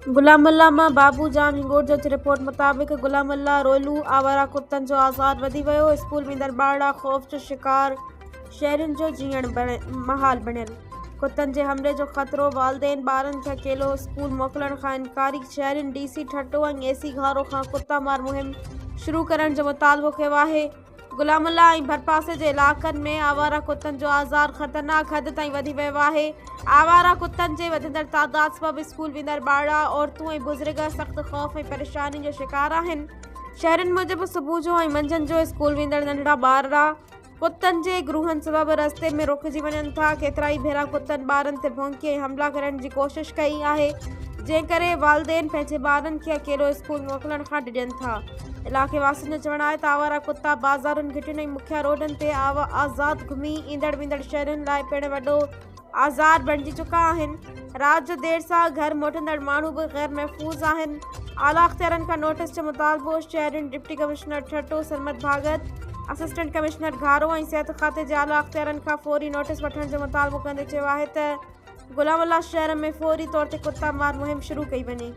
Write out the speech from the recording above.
غلام الله مان بابو جان هنگورجو جي رپورٽ مطابق غلام الله روئلو آوارا ڪتن جو آزار وڌي ويو، اسڪول ويندڙ ٻارڙا خوف جو شڪار، شهرين جو جيئڻ محال بڻيل، ڪتن جي حملي جو خطرو، والدين ٻارن کي اڪيلو اسڪول موڪلڻ کان انڪاري، شهرين D C Thatta ۽ A C Gharo کان ڪتا مار مهم شروع ڪرڻ جو مطالبو ڪيو آهي. غلام الله ۽ ڀرپاسي جي علائقن ۾ آواره ڪتن جو آزار خطرناڪ حد تائين وڌي ويو آهي. آواره ڪتن جي وڌندڙ تعداد سبب اسڪول ويندڙ ٻارڙا، عورتون ۽ بزرگ سخت خوف ۽ پريشاني جو شڪار آهن. شهرين موجب صبح جو ۽ منجهند جو اسڪول ويندڙ ننڍڙا ٻارڙا ڪتن جي گروهن سبب رستي ۾ رڪجي وڃن ٿا. ڪيترائي ڀيرا ڪتن ٻارن تي ڀونڪي ۽ حملا ڪرڻ جي ڪوشش ڪئي آهي، جنهن ڪري والدين پنهنجي ٻارن کي اڪيلو اسڪول موڪلڻ کان ڊڄن ٿا. علائقي واسين جو چوڻ آهي ته آوارا ڪتا بازارن، گهٽين ۽ مکيه روڊن تي آزاد گهمي ايندڙ ويندڙ شهرين لاء پڻ وڏو آزار بڻجي چڪا آهن. رات جو دير سان گهر موٽندڙ ماڻهو به غير محفوظ آهن. اعليٰ اختيارن کان نوٽيس جو مطالبو شهرين deputy commissioner Thatta Sarmad Bhagat, assistant commissioner Gharo ۽ صحت کاتي جي اعليٰ اختيارن کان فوري نوٽيس وٺڻ جو مطالبو ڪندي چيو آهي ته غلام الله شهر ۾ فوري طور تي ڪتا مار مهم شروع ڪئي وڃي.